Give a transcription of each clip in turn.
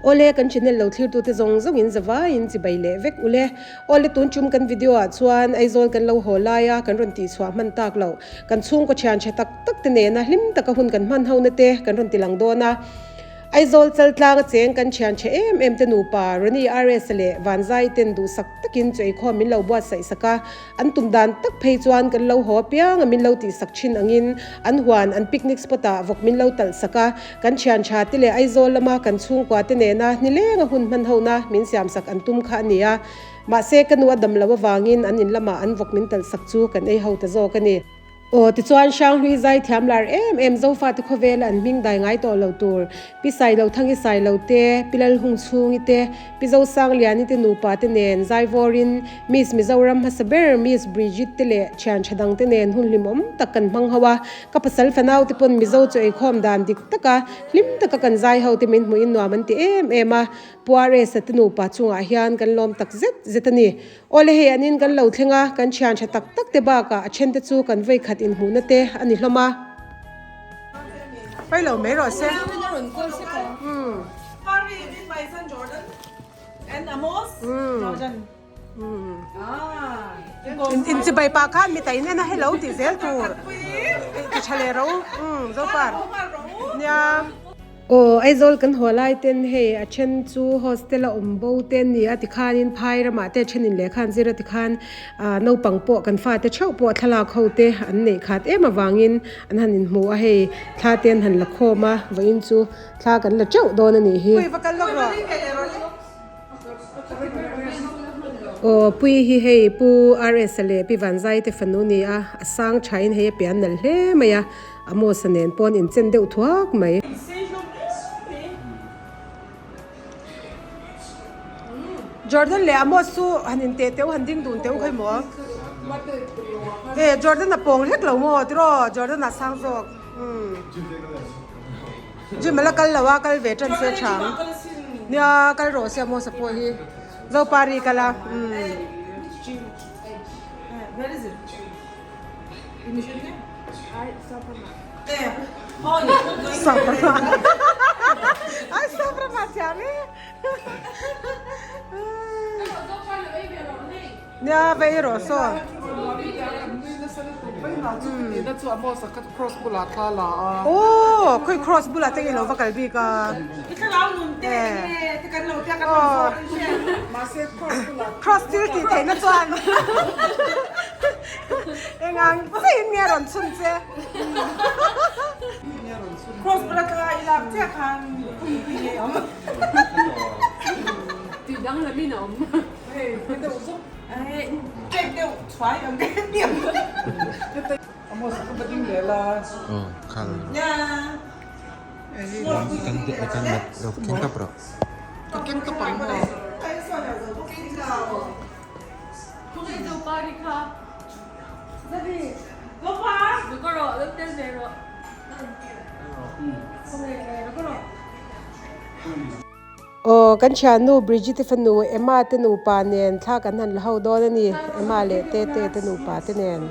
Awle kan channel lo thlir tute zawng zawng in zavai in chibai leh vek ule. Awle tun tum kan video ah chuan Aizawl kan lo haw lai a kan rawn tih chhuah hman tak loh kan chhungkaw thian tha tak tak te nena hlim taka hun kan hman ho na te kan rawn ti lang dawn a. Aizawl chaltlang a cheng kan thian tha em em te nupa Ronnie RS leh Vanzai ten duhsak takin chu eikhawm min lo buatsaih sak a. An tum dan tak phei chuan kan lo haw apiang a min lo tihsak thin angin an huan an picnic spot ah vawk min lo talh sak a, kan thian tha te leh Aizawl lama kan chhungkua te nena nileng a hun hman hona min siam sak an tum kha a ni a. Mahse ka nu a dam loh avangin an in lamah an vawk min talh sak chu kan ei ho ta zawk a ni. Aw, tichuan Hranghlui zai thiam lar em em Zofate khawvela an hming dai ngai tawh lo tur Pi Sailo Thangi Sailo te, Pi Lalhung Chhungi te, Pi Zosangliani te nupa te nen zaivawrin Miss Mizoram hmasa ber Miss Bridget te leh thian tha dang te nen hun hlimawm tak kan hmang ho a, ka pasal fanau te pawn Mizo chu eikhawm dan dik taka hlim taka kan zai ho te min hmuhin nuam an ti em em a, Pu RS-a te nupa chungah hian kan lawm tak zet zet a ni. Awle hei an in kan lo thleng a, kan thian tha tak tak te bakah a then te chu kan vei khat inhmuhna te a ni hlawm a. Pai lo mai rawh se. In chibai pah khan mi tain en a hello tih zel tur ti tha leh ro Zopar nia. Aw Aizawl kan haw lai ten hei a then chu hostel a awm bo te an ni a tikhanin phai ramah te a thenin lehkha an zir a tikhan ah naupang pawh kan fate theuh pawh thlalak ho te an neih khat em avangin an han inhmu a hei thla te an han la khawm a vawiin chu thla kan la teuh dawn a nih hi. Aw Pui hi hei Pu RS a leh Pi Vanzai te fanu a ni a a sang thain hei a pian nalh hle mai a. Amos-a nen pawn inchen deuh thuak mai. Jordan leh Amos chu han inteh teuh han ding dun teuh kha maw? He Jordan a pawng hlek lo maw tiraw Jordan a sang zawk umm Gym a la kal lo a kal ve tan se tha ang nia kal rawh se Amos-a pawh hi Zopari kal a umm. Nia vei rawh saw. Aw khawi cross bulah te ilo va kal bik a. Cross thil tih theihna chuan. Engang chiin nge rawn chhun che? Cross bula thla i lak chiah khan pui pui nge awm. Tih danglam in a awm. Hei ka deuh zuk. Hei cake deuh chhuai ang ka hetiang. Amos ka va ding leh la. Aw khal. Nia. Kan kan keng tap rawh. Ka keng tap ang maw. Aw kan thiannu Bridget-i fanu Emma te nupa nen thla kan han la ho dawn a ni Emma leh Tete te nupa te nen.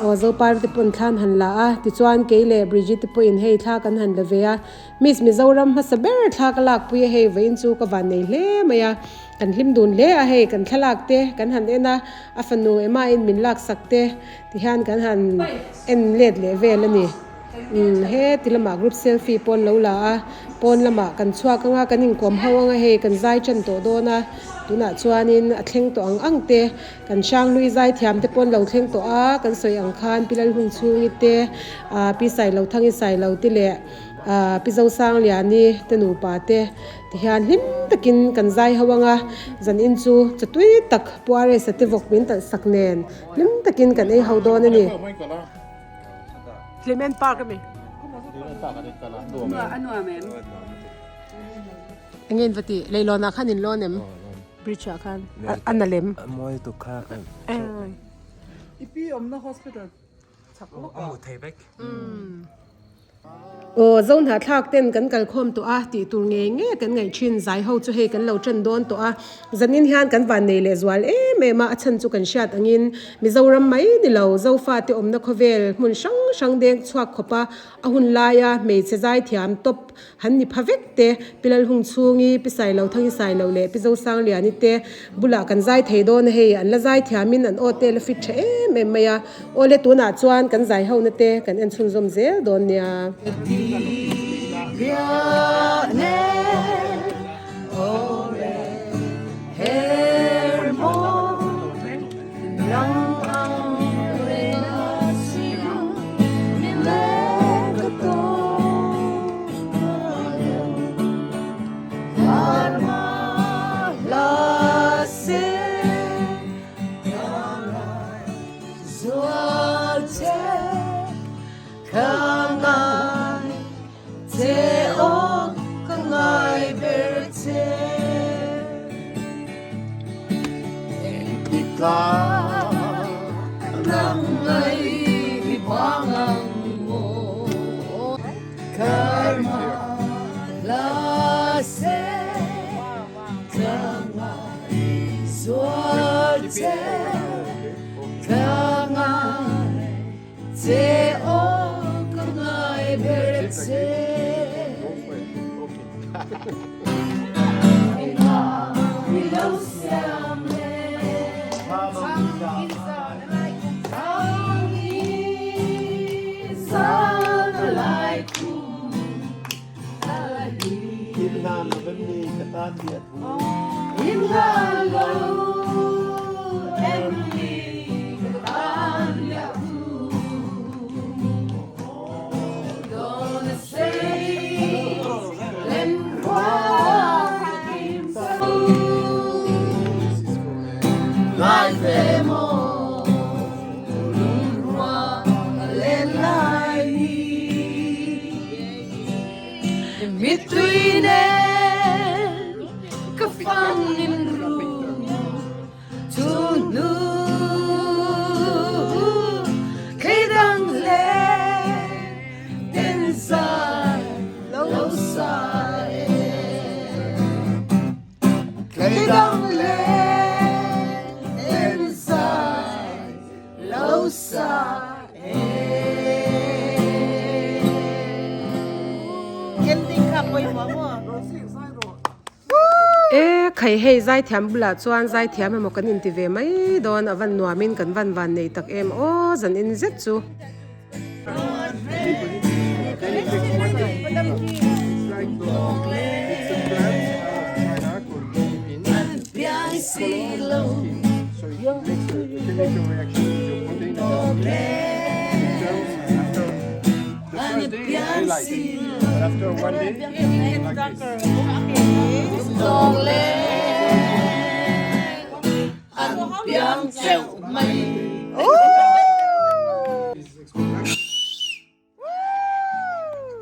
Aw Zopar te pawn thla an han la a tichuan kei leh Bridget-i pawhin hei thla kan han la ve a. Miss Mizoram hmasa ber thla ka lakpui a hei vawiin chu ka van nei hle mai a, kan hlim dun hle a hei kan thlalak te kan han en a, a fanu Emma in min laksak te ti hian kan han en let leh vel a ni. Umm he ti lamah group selfie pawh an lo la a, pawn lamah kan chhuak anga kan inkawm ho anga hei kan zai tan tawh dawn a, tunah chuanin a thleng tawh ang ang te. Kan Hranghlui zaithiam te pawn lo thleng tawh a, kan sawi ang khan Pi Lalhung Chhungi te, Pi Sailothang i Sailo te leh Pi Zosangliani te nupa te ti hian hlim takin kan zai ho ang a, zanin chu chatui tak Pu RS-a te vawk min talh sak nen hlim takin kan ei ho dawn a ni. Hlimen Park a mi? Enge in va tih? Leilawnah khan in lawn em? Bridge ah khan a na lem. A mawi tuk kha kan I pi awmna hospital chak lawk a. A hmuh theih vek. Aw Zohnahthlak ten kan kalkhawm tawh a tih tur ngei ngei kan ngaih thin zai ho chu hei kan lo tan dawn tawh a, zanin hian kan van nei leh zual em em a, a chhan chu kan hriat angin Mizoram mai ni lo Zofa te awmna khawvel hmun hrang hrang deng chhuak khawp a, a hun laia hmeichhe zaithiam tawp han ni pha vek te, Pi Lalhung chhungi, Pi Sailo Thangi Sailo leh Pi Zosangliani te bulah kan zai thei dawn a hei, an la zaithiamin an aw te la fit tha em em mai a. Awle tunah chuan kan zai ho na te kan en chhunzawm zel dawn nia. E khai hei zaithiam bulah chuan zaithiam emaw kan inti ve mai dawn a van nuamin kan van van nei tak em aw zan in zet chu.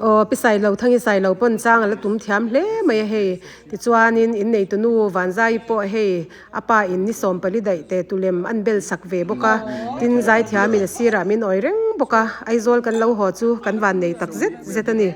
Aw pi Sailo Thangi Sailo pawn chang a la tum thiam hle mai a hei tichuanin inneitu nu Vanzai pawh hei a pa in ni sawmpali daih te tulem an bel sak ve bawk a tin zaithiamin a sirah min awi reng bawk a Aizawl kan lo haw chu kan van nei tak zet zet a ni.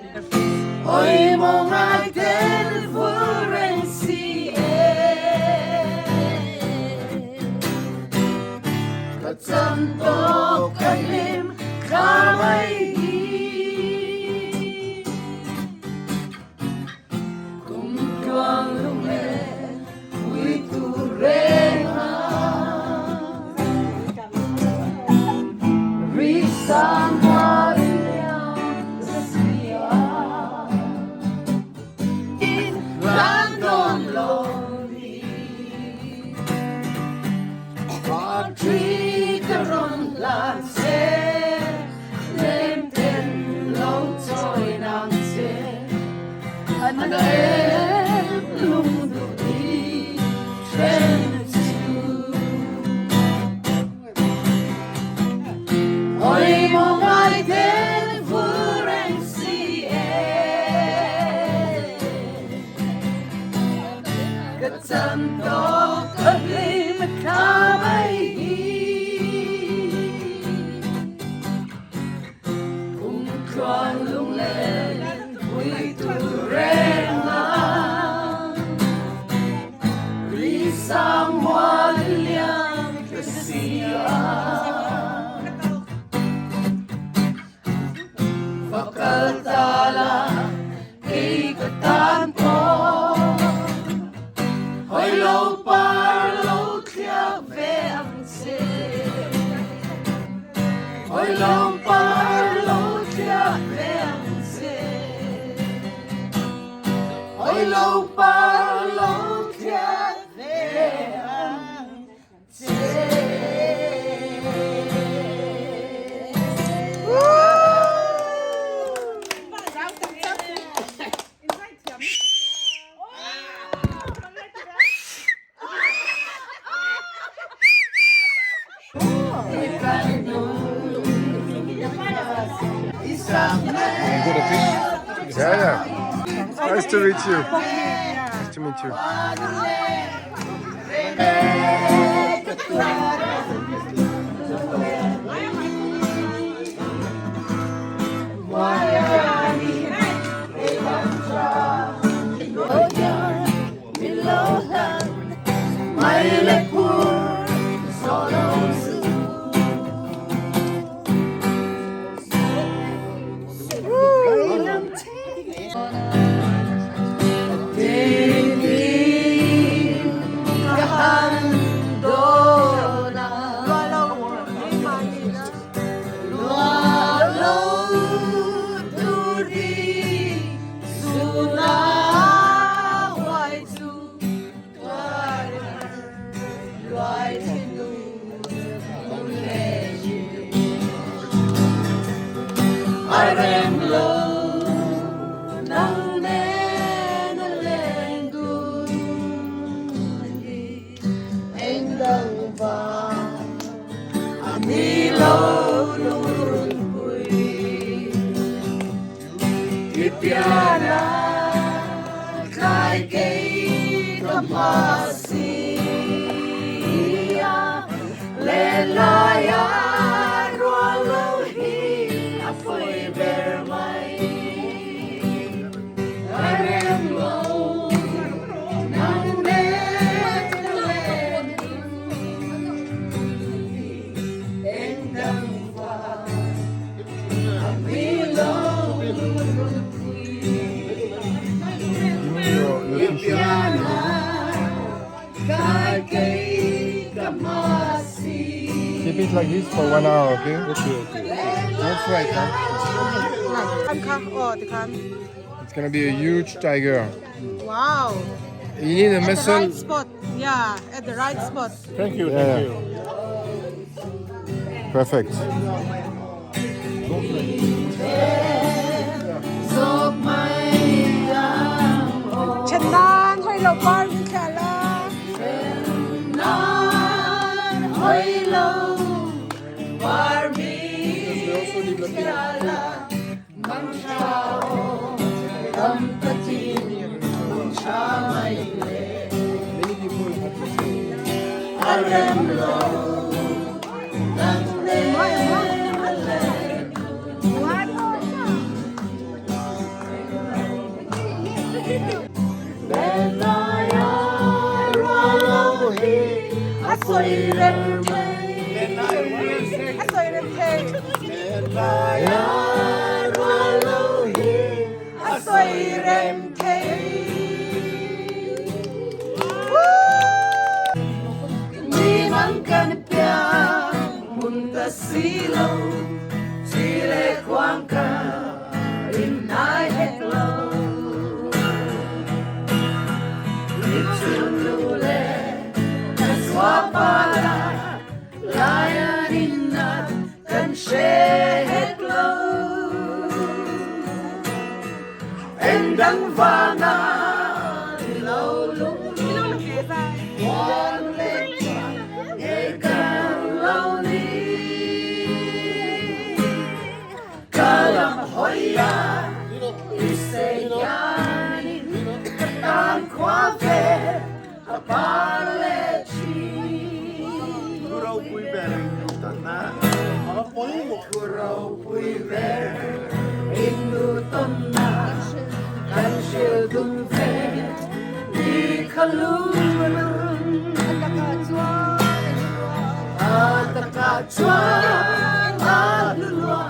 Yeah, yeah. Nice to meet you. Nice to meet you. Keep it like this for one hour, okay? Okay, okay. Don't sweat, huh? It's gonna be a huge tiger. Wow. You need a At the muscle. right spot. Yeah, at the right spot. Thank you, thank you. Perfect. Chandan, hoi lo par min thla la. Many people have this. A sawi rem thei. A sawi rem thei. A sawi rem thei. Mi mang kan piang mun ta si lo chi le quang ca in nai hek lo ni chu nu le ka swa pa la lion in na kan she hek lo en dang vanga ni lo lung One le e kan lo ni kalam hoya ise yani tan kwa ve a parle chi Kuro pui ber inu tonna kan shil dun ve ni khalun Ataka chuan alulua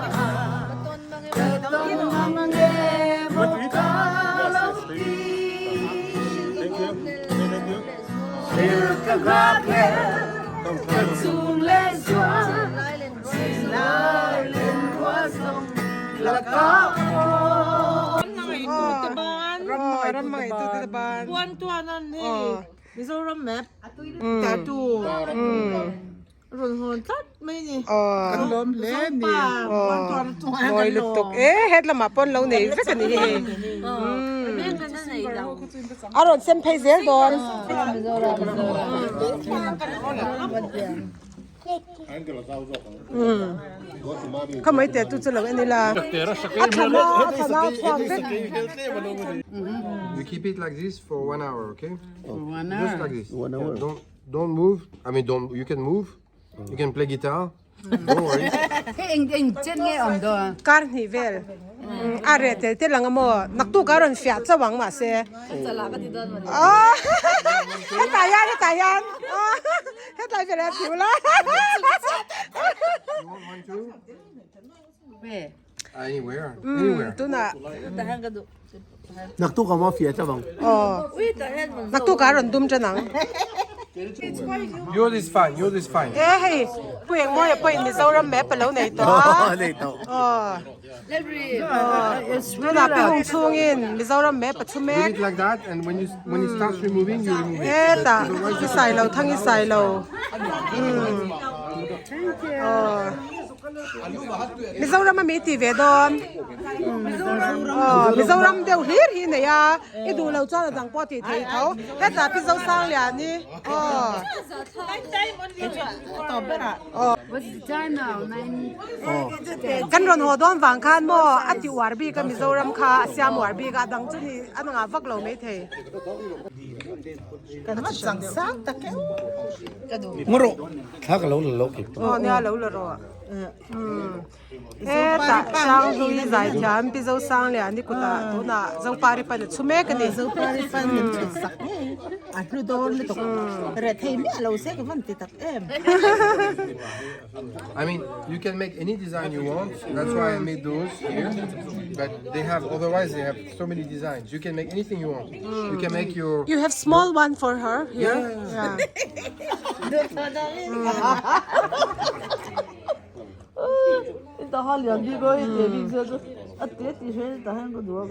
Katong mange mo kalauti Shil ka gakle Katung le zua Sinai Ram hmangaih tu te ban. Puan tuan an hei Mizoram map tattoo rawn hawn tlat mai ni. Kan lawm hle a ni. Puan tuan chungah hian Mawi kan lutuk lawm. e het lamah pawn lo nei vek a ni hei. A rawn sem phei zel dawn. Kha mai teh tu chu lo en ila. A thlan a a thlan a chhuak vek. You keep it like this for one hour, okay? One hour. Just like this. One hour. Don't don't move. I mean, don't. You can move. You can play guitar. Don't worry. Kar hnih vel a reh tel tel ang a maw naktuk a rawn fiah chauh ang mahse hetah hian hetah hian hetlai velah ti ula tunah Naktuk a maw fiah chauh ang. Aw naktuk a rawn dum tan ang. Yours is fine, yours is fine. E hei Pu Engmawia pawhin Mizoram map a lo nei tawh a. Nei tawh. Aw. Tunah pi hung chhungin Mizoram map a chhu mek. Leave it like that and when you when it starts removing you remove it. Hetah i sai lo thang i sai lo. Aw. Mizoram a mi ti ve dawn. Aw Mizoram deuh hlir hi nei a, i duh lo chuan a dang pawh a tih theih tho. Hetah Pi Zosanglian hi aw. Kan rawn haw dawn vang khan maw a ti uar bik a Mizoram kha a siam uar bik a, a dang chu ni a ngah vak lo maithei. Thla ka lo la lo kip. Aw nia lo la rawh. Hetah Hranghlui zaithiam Pi Zosangliani kutah tunah Zopari pan a chhu mek a ni. Zopari pan min chhut sak ngei a hlu dawn lutuk rethei miah lo se ka van ti tak em. I mean you can make any design you want that's why I made those here but they have otherwise they have so many designs you can make anything you want you can make your You have small one for her here. Yeah.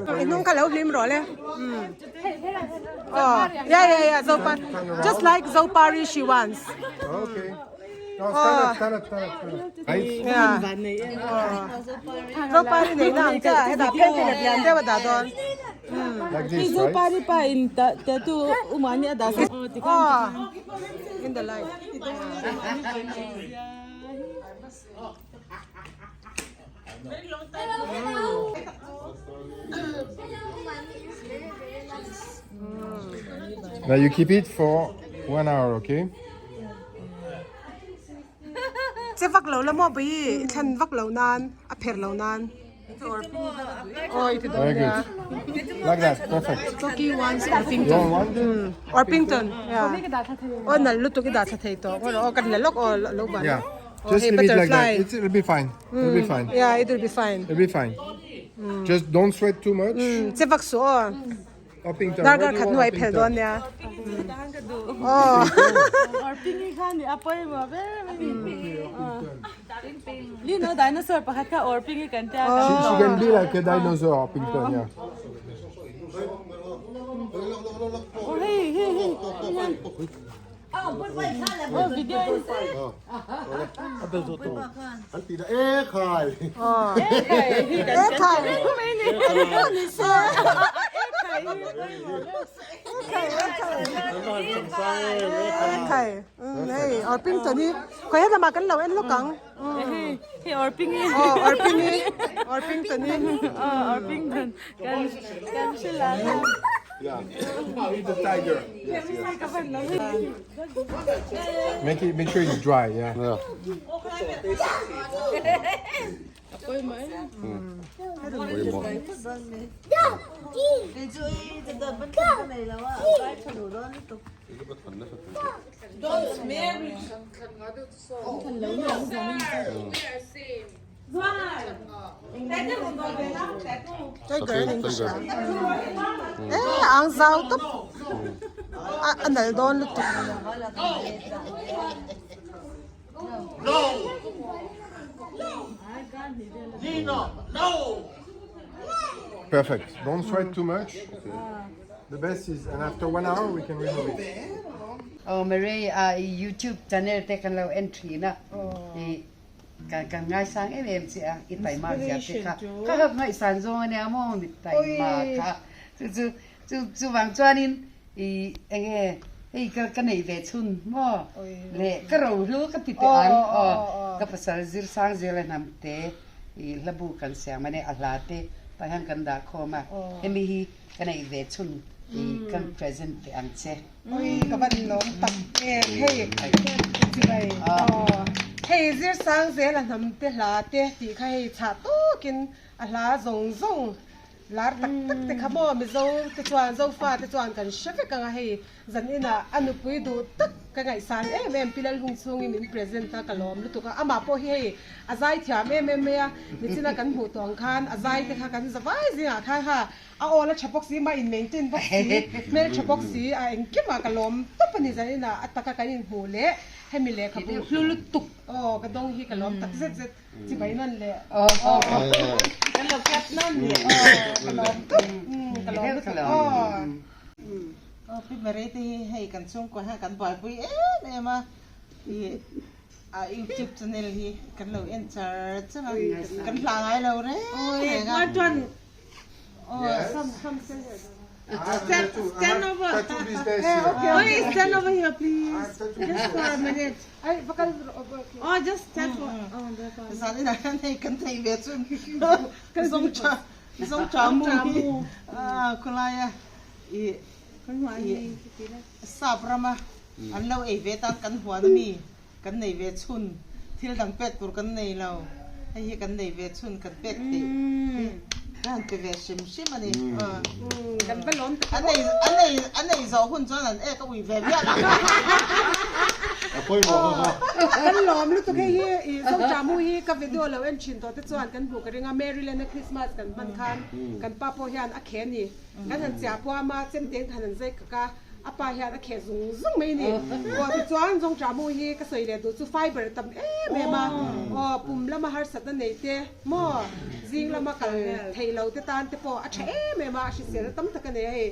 I hnung kha lo hlim rawh le. Oh, yeah, yeah, yeah, Zopari. Just like Zopari she wants. Okay. No, stand up, stand up, stand up, stand up. Right? Yeah. Zopari nei na ang che, hetah phen phen a lian deuh a dah dawn. Like this, right? Zopari pa in tattoo umani a dah sak. Oh, in the light. Now you keep it for one hour, okay? Che vak lo la maw pui i thlan vak lo nan a pher lo nan. Aw i ti dawn Very nia. good. Like that, perfect. Toki wants Orpington. You want one? Orpington, yeah. Aw nal lutuk i dah thla thei tawh. Aw kan la lawk aw lo ban. Yeah. Oh, Just hey, leave it like butterfly. that. It's, it'll be fine. It'll be fine. Yeah, it will be fine. It'll be fine. Just don't sweat too much. Che vak suh aw. Orpington. Darkar Where do you khat want hnuai phel Orpington? dawn nia. Aw. Orping hi kha ni a pawimawh ber mai ni. Lino dinosaur pakhat kha Orping hi kan tia. She, she can be like a dinosaur, Orpington, yeah. Oh hei hei hei. Oh video in. A bel zawh tawh. An ti dah e khai. E khai. E khai. Hei Orpington hi khawi helamah kan lo en lawk ang. Hei Orping hi. Aw Orping hi Orpington hi. Aw Orpington kan kan hre la. Yeah. The tiger. Yes, yes. Make it make sure it's dry, yeah. Yeah. Tiger an inhria e ang zau tawp a a nal dawn lutuk. Perfect. Don't sweat too much. The best is, and after one hour we can remove it. Aw Mary a i YouTube channel te kan lo en thin a i kan kan ngaisang em em che a i taima zia te kha kha kha ngaihsan zawng ania maw mi taima kha chu chu chu chuvang chuanin i enge hei ka ka nei ve chhun maw leh ka rohlu ka ti teh ang aw ka pasal zir sang zel a hnam te i hlabu kan siam ania a hla te tah hian kan dah khawm a hemi hi ka neih ve chhun i kan present teh ang che. Ui ka van lawm tak em hei chibai aw hei zir sang zel a hnam te hla te tih kha hei chhah tawkin a hla zawng zawng lar tak tak te kha maw Mizo te chuan Zofa te chuan kan hre vek ang a hei zan inah a nupui duh tak ka ngaihsan em em Pi Lalhung chhungin min present a ka lawm lutuk a amah pawh hi hei a zai thiam em em mai a nichina kan hmuh tawh ang khan a zai te kha kan zavai zingah khan ha A awl a tha bawk si, mah in maintain bawk si, hmel tha bawk si, a engkim ah ka lawm tawp a ni zan inah a taka kan inhmuh leh hemi lehkhabu hlu lutuk aw ka dawng hi ka lawm tak zet zet chibai nan leh aw kan lo cap nan leh aw ka lawm tawp ka lawm lutuk aw. Aw Pi Mary te hi hei kan chhungkua hian kan buaipui em em a ih A youtube channel hi kan lo en char char a, kan hlah ngai lo reng reng a. Stand over. Oi, stand over here please. Just for a minute. Oh, just stand for. Oh, Zan inah hian hei kan thei ve chu zawng tha zawng tha mu hi a khawlaia i sap rama an lo ei ve tan kan huan ami. Kan nei ve chhun, thil dang pek tur kan nei lo, hei hi kan nei ve chhun kan pek theih hi ka han pe ve hrim hrim a ni. Kan va lawm tak a nei a nei a nei zawh hun chuan an ek a ui ve vial ang. A pawimawh bawk a. Kan lawm lutuk hei hi i Zotamu hi ka video lo en thin tawh te chuan kan hmuh ka ring a, Maryland a Christmas kan hman khan kan pa pawh hian a khe a ni. Kan han chiah puam a, chemteng khan an zai kak a. A pa hian a kheh zung zung mai a ni. Aw tichuan Zawngṭahmu hi ka sawi leh duh chu fiber a tam em em a, aw pum lama harsatna nei te maw zing lama kal theih lo te tan te pawh a tha em em a, a hrisel tam tak a nei a hei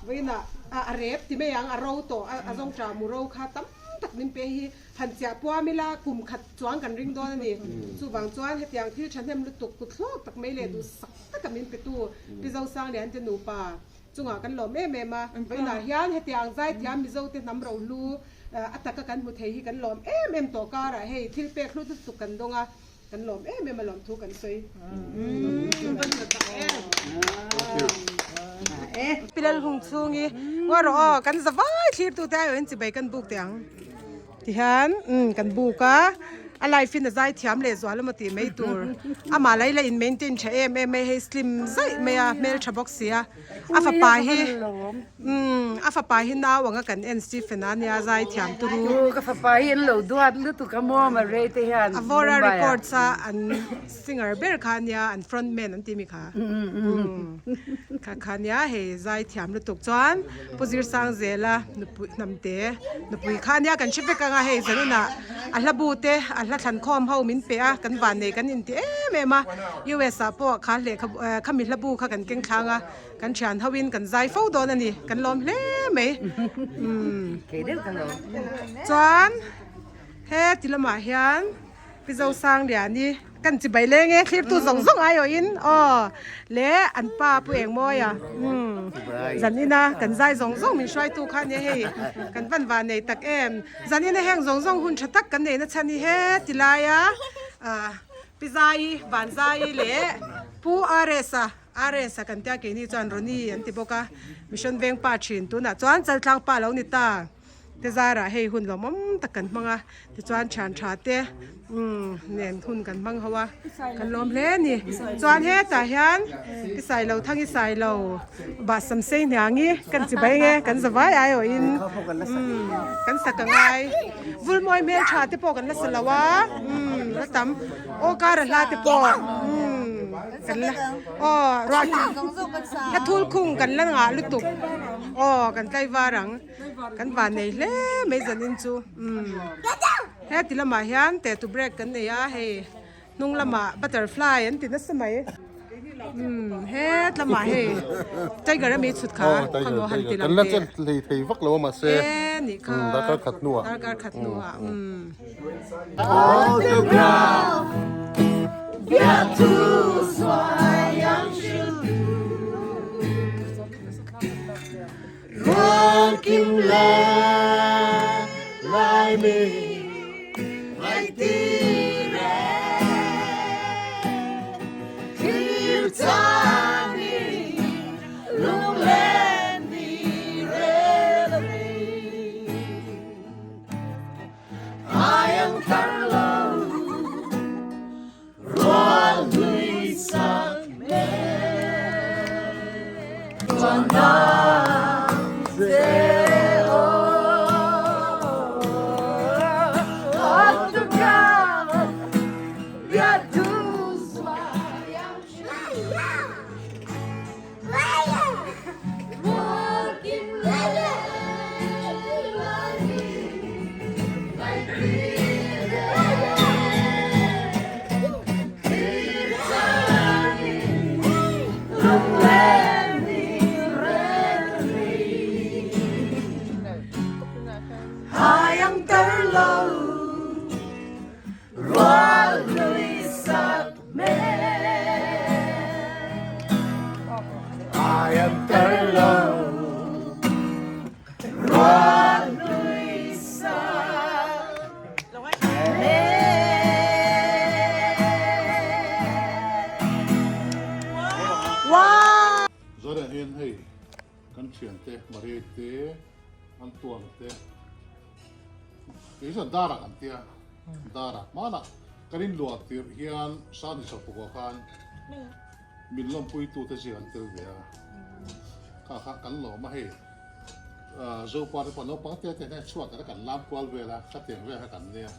vawiinah a rep ti mai ang a ro tawh a Zawngṭahmu ro kha tam tak min pe hi han chiah puam ila kum khat chuang kan ring dawn a ni. Chuvang chuan hetiang thil thahnem lutuk kut hlawk tak mai leh duhsak taka min petu Pi Zosanglian te nupa Chungah kan lawm em em a, vawiinah hian hetiang zaithiam Mizote hnam rohlu a taka kan hmu thei hi kan lawm em em tawh karah hei thil pek hlu lutuk kan dawng a, kan lawm em em a lawmthu kan sawi. Pi Lalhung chhungi ngaw rawh aw kan zavai thlirtute aiawhin chibai kan buk teh ang. Tihian umm kan buk a, a life in a zai thiam leh zual emaw tih mai tur amah la ila in maintain tha em em mai hei slim zaih mai a hmeltha bawk si a, a fapa hi umm a fapa hi nau anga kan en Stephen a nia zai thiam turu. Ka fapa hi an lo duat lutuk a maw Murray te hian Avora records a an singer ber kha ania an front man an tih mi kha umm kha kha ania hei zai thiam lutuk chuan Pu Zirsangzela nupui hnamte nupui kha ania kan hre vek anga hei zanunah a hla bu te a hla thlan khawm ho min pe a kan vannei kan inti em em a US ah pawh kha lehkha khami hla bu kha kan keng thlang a kan thian ho in kan zai fo dawn a ni kan lawm hle mai umm chuan heti lamah hian. Pi Zosangliani kan chibai leng e thlirtu zawng zawng aiawhin aw le an pa Pu Engmawia umm zan ina kan zai zawng zawng min hruaitu kha ania hei kan van van nei tak em zan ina heng zawng zawng hun tha tak kan nei na chhan hi he ti laia ah Pi Zai Van Zai leh Pu RS a RS a kan tia keini chuan Ronnie an ti bawk a Mission Veng pa thin tunah chuan Chaltlang pa lo ni ta. Te zarah hei hun lawmawm tak kan hmang a, tichuan thian tha te umm nen hun kan hmang ho a, kan lawm hle a ni. Chuan hetah hian i sai lo thang i sai lo bah sam sei hniang i kan chi bai nge kan zavai ai awh in umm kan sak a ngai. Vulmawi hmel tha te pawh kan la sa lo a umm la tam aw kar a hla te pawh umm kan la aw ruah la thul khung kan la ngah lutuk aw kan tlaivar ang. Kan van nei hle mai zanin chu umm heti lamah hian tattoo break kan nei a hei hnung lamah butterfly an ti nasa mai. Umm het lamah hei tiger ami chhut kha khaw han ti lang Kan la chen hlei thei vak lo a mahse e nih kha darkar khat hnuah darkar khat hnuah umm. Autograph Zara hian hei kan thiante Maria te an tuan te kei chuan Dara kan tia Dara hmanah kan inluah tirh hian Sani Sawpukua khan min lawmpuitute zir an tel ve a kha kha kan lawm a hei Zopa te pawh naupang te te hian chhuat ah kan lam kual vel a khatiang vel kha kan nia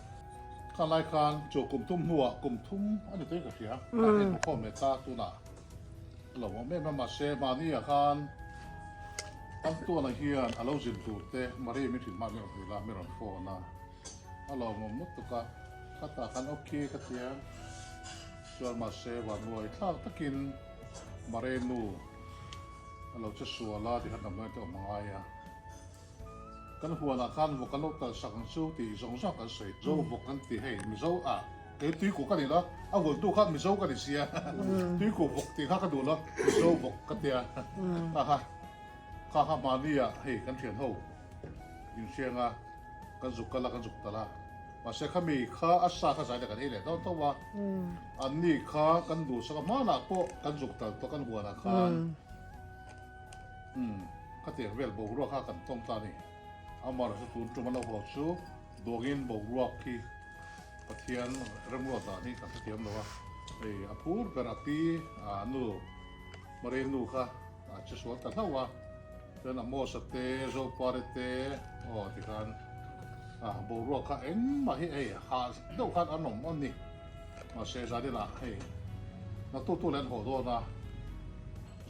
kha lai khan chu kum thum hnuah kum thum a ni tawhin ka hria tah hian hmukhawm leh ta tunah a lo awm em a mahse mahni ah khan an tuanah hian a lo zin tur te Maria min hrilh hma min rawn hrilh a min rawn phone a a lawmawm lutuk a khatah khan okay ka tia chuan mahse vannuai thlak takin Maria nu A lo che sual a tikhan damdawi te awm a ngai a. Kan huanah khan vawk an lo talh sak ang chu tih zawng zawng kan sawi. Zo vawk kan ti hei Mizo ah kei tuikuk ka ni lo a vultu kha Mizo ka ni sia tuikuk vawk tih kha ka duh lo Mizo vawk ka tia kha kha kha kha hmani ah hei kan thian ho inhriang a kan zuk kal a kan zuk talh a. Mahse khami kha a sa kha zaina kan ei leh dawn tho a, anni kha kan duhsak a hmanah pawh kan zuk tal tawh kan huanah khan umm khatiang vel boruak kha kan tawng ta a ni. Amaherawhchu tun tum a lo haw chu duangin boruak hi Pathian remruat dan hi kan hrethiam lo a, hei a phur ber a pi a nu Maria nu kha a che sual ta hlauh a. Chuan Amos-a te, Zopare te, aw tikhan ah boruak kha engmah hi hei hah deuh khan an awm a ni. Mahse Zaninah hei naktuk tu leh an haw dawn a,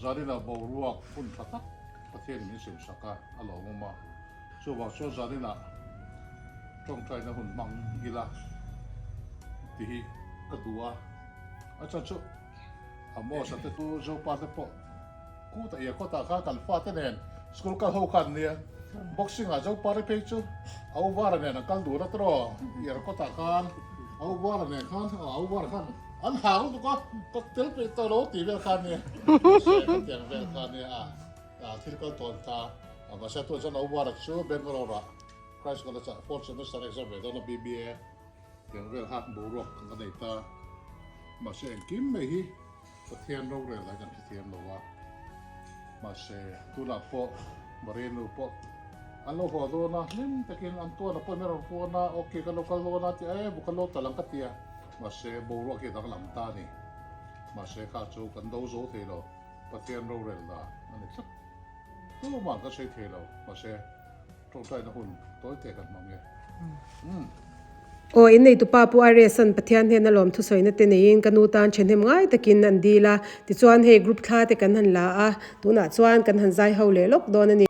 Zaninah boruak hun tha tak Pathianin min simsak a, a lawmawm a. Chuvang chuan Zaninah tawngtaina hun hmang ila tih hi ka duh a. A chhan chu Amos-a te chu Zopa te pawh Kut a ia kawtah khan kan fate nen school kal ho khan nia boxing ah Zopari phei chu a u vara nen an kal dun a tawh iar kawtah khan a u vara nen khan a u vara khan an hang lutuk a ka tel peih tawh lo tih vel khan nia mahse ka tiang vel khan nia a thil kal tawn ta mahse tunah chuan a u vara chu Bangalore ah Christ College ah fourth semester exam ve dawn a BBA tiang vel kha boruak ka nei ta mahse engkim mai hi Pathian rorel lai kan hrethiam lo a, mahse tunah pawh Maria nu pawh an lo haw dawn a, hlim takin an tuan a pawh in a rawn phone a, ok kan lo kal dawn a ti a, e bu kan lo tal ang ka ti a, mahse boruak hi a danglam ta a ni, mahse kha chu kan do zo thei lo, Pathian rorel dan a ni tlat, tumah kan sawi thei lo, mahse. Tawngtaina hun tawi te kan hmang e. Umm. Aw, in neitupa Pu Aresan Pathian hnena lawm thusawina te neiin ka nu tan thahnem ngai takin an dil a, tichuan hei group thla te kan han la a, tunah chuan kan han zai ho leh lawk dawn a ni.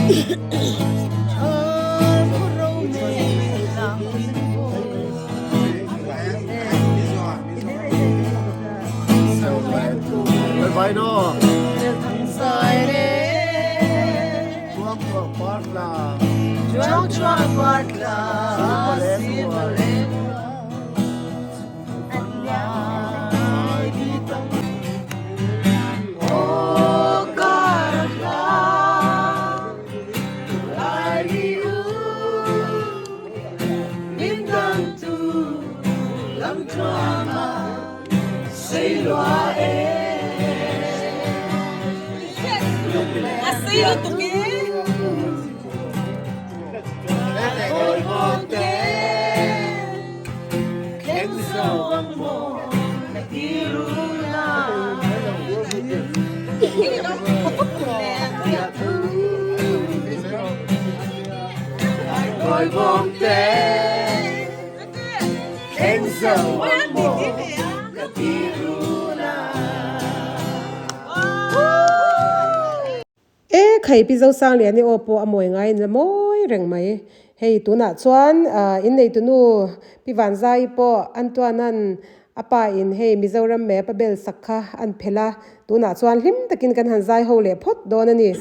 E khai Pi Zosangliani aw pawh a mawi ngaiin la mawi reng mai. Hei tunah chuan inneitunu Pi Vanzai pawh Antuanan a pa in hei Mizoram map a bel sak kha an phelh a, tunah chuan hlim takin kan han zai ho leh phawt dawn a ni.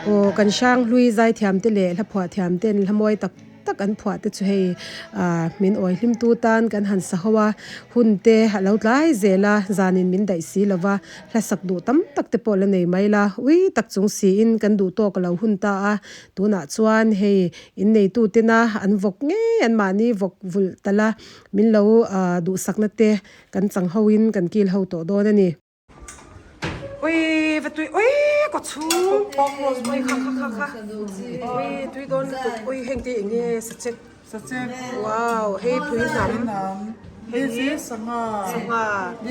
Aw kan hranghlui zaithiam te leh hlaphuah thiam ten hlamawi tak tak an phuah te chu hei ah min awi hlim tu tan kan han sa ho a hun te a lo tlai zel a zanin min daih si lo va hlasak duh tam tak te pawh la nei mai la ui tak chung siin kan duh tawk a lo hun ta a tunah chuan hei inneitu tena an vawk ngei an mahni vawk vulh talh a min lo ah duhsakna te kan chang ho in kan kil ho tawh dawn a ni. Ui va tui ui kaw chhung ui kha kha kha kha ui tui dawn lutuk ui heng te eng nge sachek Sachek wow hei pui hnam hei This is sangha sangha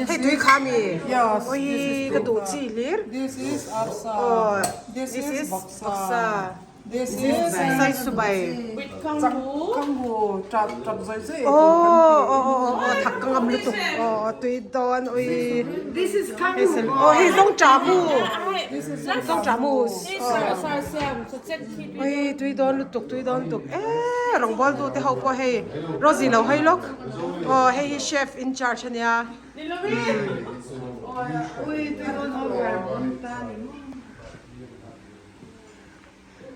hei tui kha mi Yes ui ka duh chi hlir This is arsa aw This is vawksa This is Saisubai. Kanghu tap tap zai zai Oh oh oh oh thak ka ngam lutuk oh tui dawn ui. This is kanghu. Oh hei zong cha mu. Zong cha mu. Ui tui dawn lutuk tui dawn lutuk eh rawngbawl tu te ho pawh hei Rosie lo hawi lawk. Oh hei hi chef in charge ania.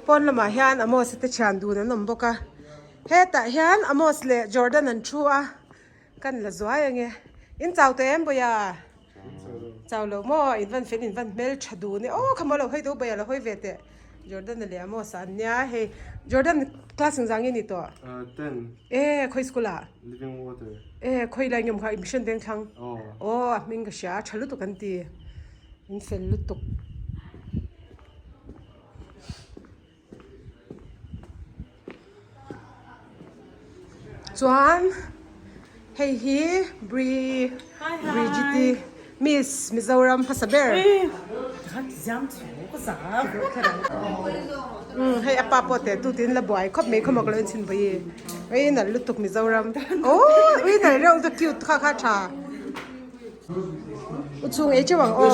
Pawn lamah hian Amos te thian dun an awm bawk a hetah hian Amos leh Jordan an thu a kan la zuai ange in chau teh em bawia chau lo maw in van fel in van hmel tha dun e aw khamo lo hawi deuh bawia lo hawi ve teh Jordan leh Amos an nia hei Jordan class engzah nge ni tawh e khawi school ah e khawi lai nge awm kha mission vengthlang aw a hming ka hria a tha lutuk an ti in fel lutuk. Chuan hei hi Bri Bridget-i Miss Mizoram hmasa ber umm hei a pa pawh teh tu tiin la buai khawp mai khawmawk lo in chhin vawi ui nalh lutuk Mizoram aww ui nalh reuh lutuk cute kha kha tha. U chhung ei teuh ang aw.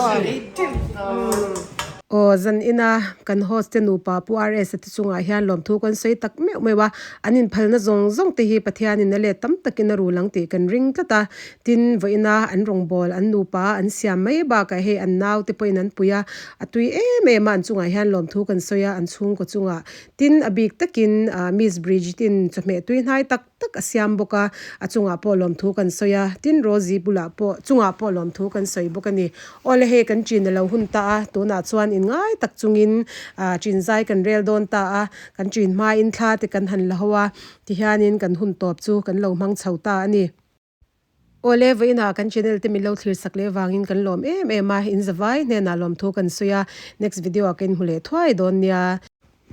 Aw, zan ina kan host te nupa Pu RS-a te chungah hian lawmthu kan sawi tak meuh meuh a, an inphalna zawng zawng te hi Pathianin a let tam takin a rul ang tih kan ring tlat a. Tin, vawiina an rawngbâwl an nupa an siam mai bakah hei an nau te pawhin an pui a, a tui em em a, an chungah hian lawmthu kan sawi a, an chhungkaw chungah. Tin, a bik takin Miss Bridget-in chawhmeh tui hnai tak tak a siam bawk a, a chungah pawh lawmthu kan sawi a, tin Rosie bulah pawh chungah pawh lawmthu kan sawi bawk a ni. Awle hei kan chin a lo hun ta a, tunah chuan inngai tak chungin ah chin zai kan rel dawn ta a, kan chin hmain thla te kan han la ho a, tihianin kan hun tawp chu kan lo hmang chho ta a ni. Awle vawiinah kan channel te min lo thlir sak leh vangin kan lawm em em a, in zavai hnenah lawmthu kan sawi a, next video ah ka inhmu leh thuai dawn nia.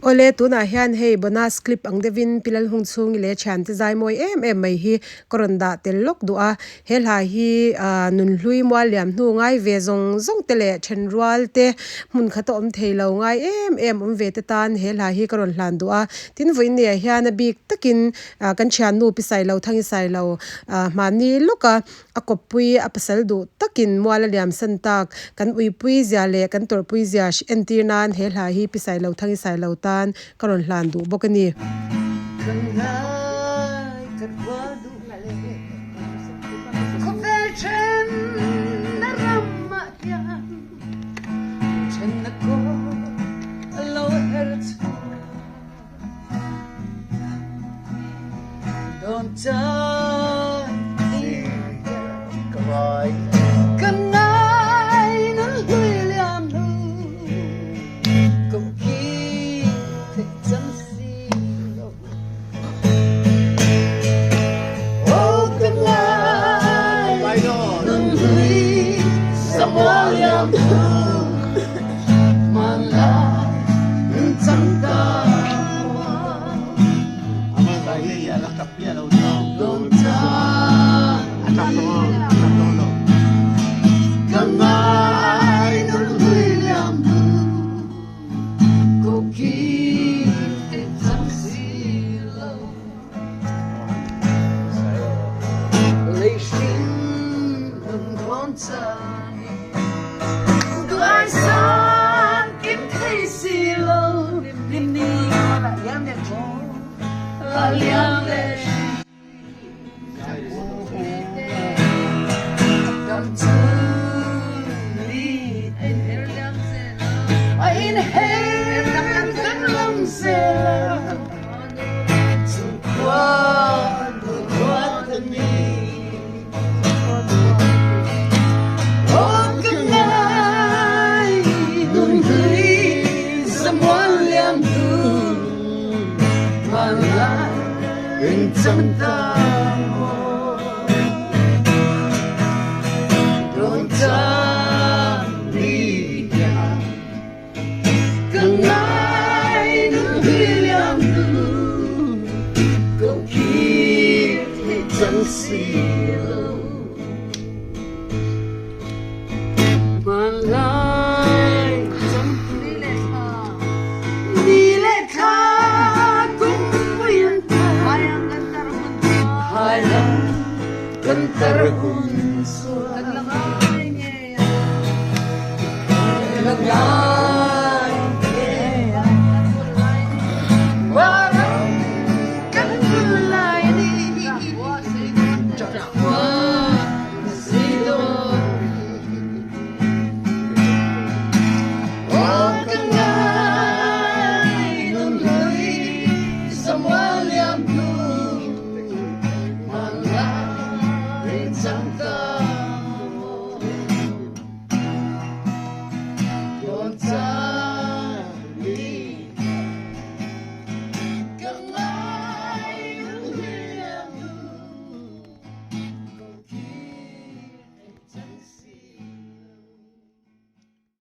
Awle tunah hian hei bonus clip ang deuhin Pi Lalhung chhungi leh thiante zai mawi em em mai hi ka rawn dah tel lawk duh a, he hla hi ah nunhlui mual liam hnu ngai ve zawng zawng te leh thenrual te hmun khat a awm thei lo ngai em em awm ve te tan he hla hi ka rawn hlan duh a, tin vawiinniah hian a bik takin ah kan thiannu Pi Sailo Thangi Sailo ah hmahni lawka A kawppui a pasal duh takin mual a liam san tak. Kan uipui zia leh kan tawrhpui zia entir nan he hla hi Pi Sailo Thangi Sailo tan ka rawn hlan duh bawk a ni. Ka ngai ka rual duh Khawvel then na ram ah hian Then na kaw a lo her chhuak Dawn chan ka ngai Ka ngai nun hlui liam hnu Ko khi theih cang si lo Oh ka ngai nun hlui samual liam hnu